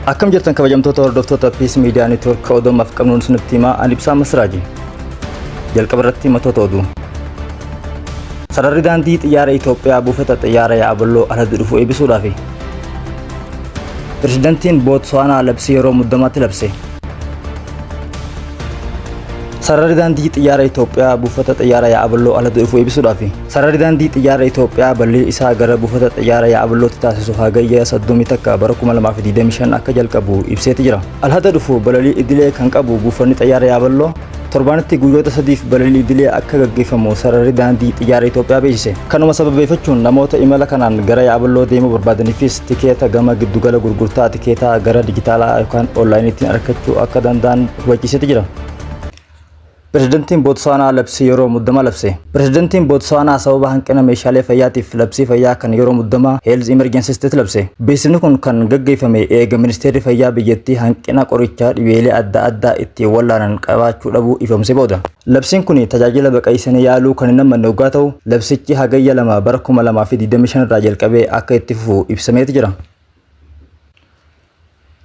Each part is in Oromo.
Akkam jirtan kabajamtoota hordoftoota Peace Media Network oduu ammaaf qabnuun isinitti himaa ani Ibsaa Masraaji. Jalqaba irratti matoota oduu. Sararri daandii xiyyaara Itoophiyaa buufata xiyyaara Yaa'aballoo alhaddu dhufu eebbisuudhaafi. Pirezidantiin Bootsuwaanaa labsii yeroo muddamaatti labse. Sararri daandii xiyyaara Itoophiyaa buufata xiyyaara Yaa'aballoo alhaddu dhufu eebbisuudhaafi. Sararri daandii xiyyaara Itoophiyaa bal'ii isaa gara buufata xiyyaara Yaa'aballootti taasisu hagayya 31 bara 2025 akka jalqabu ibseeti jira. Alhada dhufu balalii idilee kan qabu buufanni xiyyaara Yaa'aballoo torbaanitti guyyoota sadiif balalii idilee akka gaggeeffamu sararri daandii xiyyaara Itoophiyaa beeksise. Kanuma sababeeffachuun namoota imala kanaan gara Yaa'aballoo deemuu barbaadaniifis tikeeta gama giddugala gurgurtaa tikeetaa gara dijitaalaa yookaan onlaayiniitiin argachuu akka danda'an hubachiiseeti jira. Pirezidantiin Bootsuwaanaa labsii yeroo muddamaa labse. Pirezidantiin Bootsuwaanaa sababa hanqina meeshaalee fayyaatiif labsii fayyaa kan yeroo muddamaa Health Emergency State labse. Beeksifni kun kan gaggeeffame eega ministeerri fayyaa biyyattii hanqina qorichaa dhibeelee adda addaa ittiin wallaanan qabaachuu dhabuu ifoomse booda. Labsiin kun tajaajila baqaysanii yaaluu kan hin hammanne hoggaa ta'u, labsichi hagayya 2 bara 2025 irraa jalqabee akka itti fufu ibsameeti jira.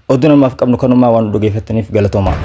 Oduun ammaaf qabnu kanumaa waan nu dhageeffattaniif galatoomaa.